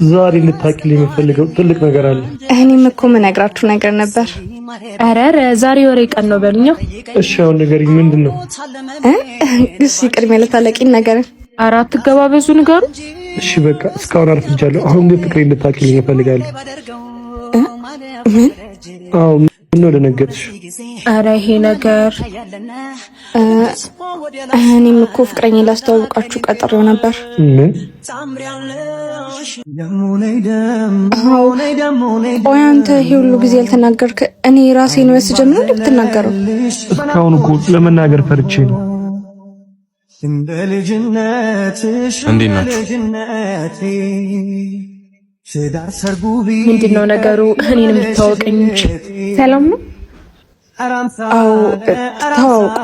ዛሬ ልታውቂልኝ የምፈልገው ትልቅ ነገር አለ። እኔም እኮ የምነግራችሁ ነገር ነበር። ኧረ ኧረ ዛሬ ወሬ ቀን ነው በሉኛ። እሺ አሁን ንገሪኝ፣ ምንድን ነው? እሺ ቅድሚያ ለታለቂን ነገር። ኧረ አትገባበዙ፣ ንገሩ። እሺ በቃ እስካሁን አርፍጃለሁ። አሁን ግን ፍቅሬን ልታውቂልኝ እፈልጋለሁ። ምን? አዎ ምነው ደነገጥሽ? ኧረ ይሄ ነገር። እኔም እኮ ፍቅረኛ ላስተዋውቃችሁ ቀጥሬው ነበር። ምን? አዎ። ቆይ አንተ ይሄ ሁሉ ጊዜ ያልተናገርክ እኔ ራሴን ወስ ጀምሮ እንዴ ብትናገረው? እስካሁን እኮ ለመናገር ፈርቼ ነው። እንዴት ናችሁ? ምንድን ነው ነገሩ? እኔን የምታወቀኝ እንጂ ሰላም ነው? አዎ ተዋውቁ።